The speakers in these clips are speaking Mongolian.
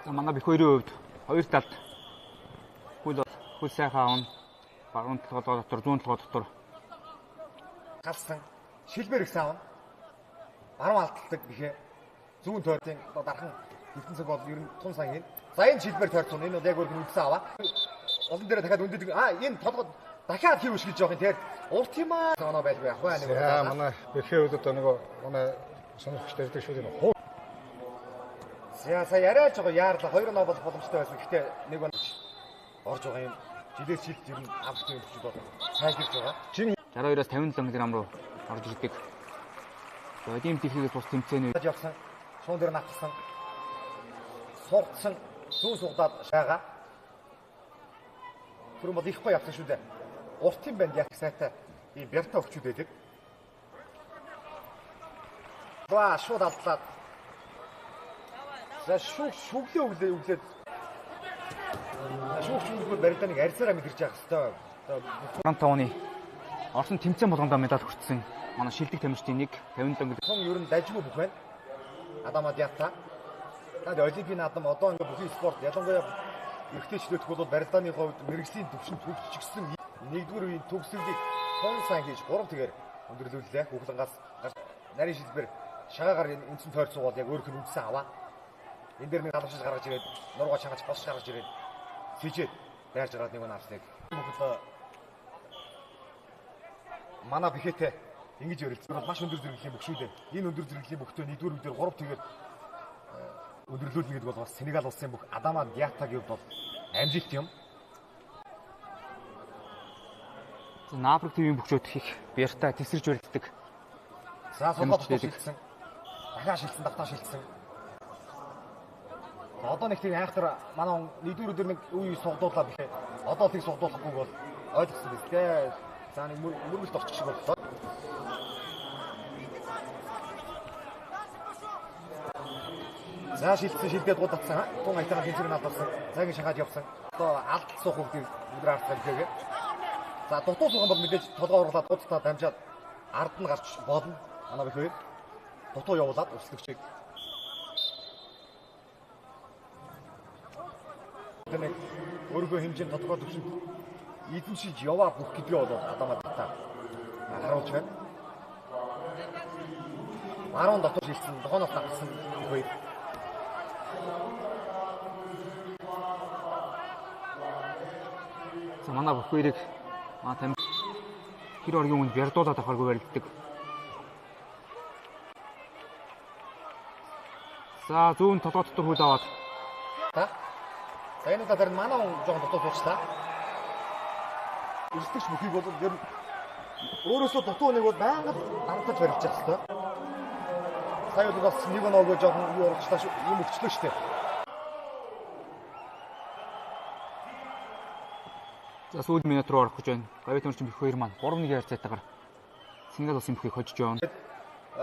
За манай бих хоёрын хувьд хоёр талд хөл сайхан авна. Баруун толгой дотор, зүүн толгой дотор галсан шилбэр их сайн авна. Баруун алддаг бихээ зүүн тойртын дархан ертөнцөг бол ер нь тун сайн хийн. За энэ шилбэр тойрцсон. Энэ бол яг өөр үндсэн аваа. Олон дээр дахиад өндөд энэ толгой дахиад хийв өшгөж явах юм тэр урт юм аа. Оноо байлгүй явах бай нэг. За манай бихээ хувьд одоо нөгөө манай сонирхогч дэрдэг шүү дээ. За сая яриа л жоо яарлаа. 2 оноо болох боломжтой байсан. Гэхдээ нэг оноо орж байгаа юм. Жилээс жил ер нь авралтын өвчүүд бол сайжирч байгаа. 62-оос 57 кг руу орж ирдэг. За Олимп дэлхийгээс бус тэмцээний явсан. Шуун дээр натсан. Сугдсан. Зүүн сугдаад шаага. Түрүүн бол ихгүй явсан шүү дээ. Урт юм байна яг сайтай. Ийм бярта өвчүүд байдаг. За шууд алдлаа. За шүглээ өглөө өглөө. Шүүх шүүхбэр барилдааныг арьсаараа мэдэрч явах хэвээр. 15 оны Орсон тэмцээн болгондоо медаль хүртсэн. Манай шилдэг тамирчдын нэг 57 кг. Тун ер нь дажгүй бүх байна. Адама Диата. Таад олимпийн наадам одоо ингээ бүхий спорт ялангуяа эрэгтэй чөлөөтөх бол барилдааны хувьд мэрэгжлийн түвшин төвччихсэн. Нэгдүгээр үеийн төгсгөлийг тун сайн хийж 3 тэгээр өндөрлүүллээ. Хүүхлэнгаас нарийн шилбэр шагаагаар энэ үндсэн тойрцоо бол яг өөрөх нь үндсэн аваа. Энэ дээр нэг алгашиж гаргаж ирээд нургаа чангаж босч гаргаж ирээд сэжээд дайрж гараад нэг он авсныг. Бүхэл манай бэхэтэ ингэж ярилцсан бол маш өндөр зэрэглэлийн бүх шүү дээ. Энэ өндөр зэрэглэлийн бүхтээ нэгдүгээр үедэр 3 тэгээр өндөрлүүлнэ гэдэг бол бас Сенегал улсын бүх Адама Диатагийн хувьд бол амжилт юм. За Нааприк ТV-ийн бөхчүүд их бяртай тесэрч барилддаг. За суулгаад шилжсэн. Дахиад шилжсэн, давтаа шилжсэн. За одоо нэг тийм айхтар манай нэгдүгээр үедэр нэг үе сугдуулаа бэхэ. Одоо тийг сугдуулахгүй бол ойлгосон биз дээ. За нэг мөргөлт орчих шиг боллоо. За шилжсэн, шилдээд гудацсан. Тун аятайгаа хэмжээг нь алдсан. За ингэ шахаад явсан. Одоо алдал суух үгдийг өдөр ардсан гэхээ. За дутуу суух юм бол мэдээж толгой ургалаад гудтаа дамжаад ард нь гарч болно. Манай бих хоёр дутуу явуулаад өрсөлдөгчийг. Тэр нэг өөрийнхөө хэмжээнд тодорхой түвшинд эзэмшиж яваа бүх гэдгээ бол Адама Диата харуулж байна. Баруун дотор шилжсэн, нохоноос гарсан бих хоёр. За манай бүх хоёрыг манай тамир хэр оргийн өмнө бярдуулаад авахаргүй барилддаг. За зүүн толгой дотор хөл аваад. За энэ удаа тэр манай хүн жоохон дутуу суучлаа. Өрсөлдөгч бүхийг бол ер нь өөрөөсөө дутуу нэг бол байнга дарамтаж барилж явах хэрэгтэй. Сая бол бас нэг оноогоо жоохон юу оруулчлаа шүү, юм өгчлөө шүү дээ. За сүүлийн минут руу орох гэж байна. Гавь тамирчин бих хоёр маань 3-1 харьцаатайгаар Сенегал улсын бүхийг хожиж явна.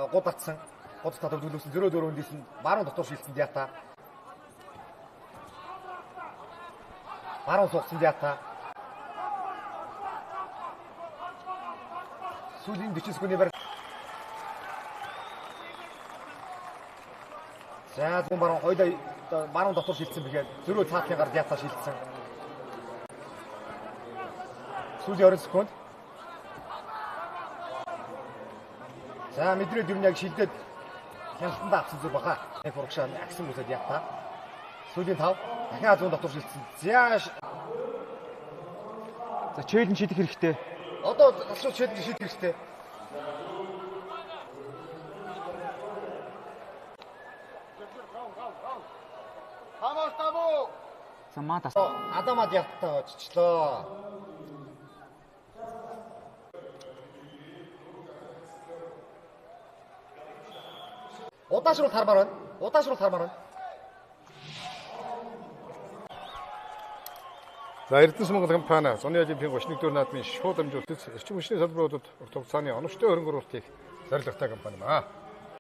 Гуд атсан. Гуд татвар төлөвсөн 0-4 өндөөс нь баруун дотор шилжсэн Диата. Баруун суугсан Диата. Сүүлийн 40 секундын барь. За зүүн баруун хоёулаа баруун дотор шилжсэн бэхээ. Зөрөө цаатлын гар Диата шилжсэн. Сүүлийн 20 секунд. За мэдрээд ер нь яг шилдээд хяналтандаа авсан зүг баха. Нэг урагшаа агсан бүсэд Диата. Сүүлийн 5 дахиад зүүн дотор шилжсэн. За За челленж шийдэх хэрэгтэй. Одоо шууд челленж шийдэх хэрэгтэй. За маа тас. Адама Диаттай оччлоо. Удаашрал хармаар байна. Удаашрал хармаар байна. За Эрдэнэс Монгол компани зуны олимпийн 31-р наадмын шууд дамжуулалт эрчим хүчний салбаруудад урт хугацааны оновчтой хөрөнгө оруулалтыг зорилготой компани юм аа.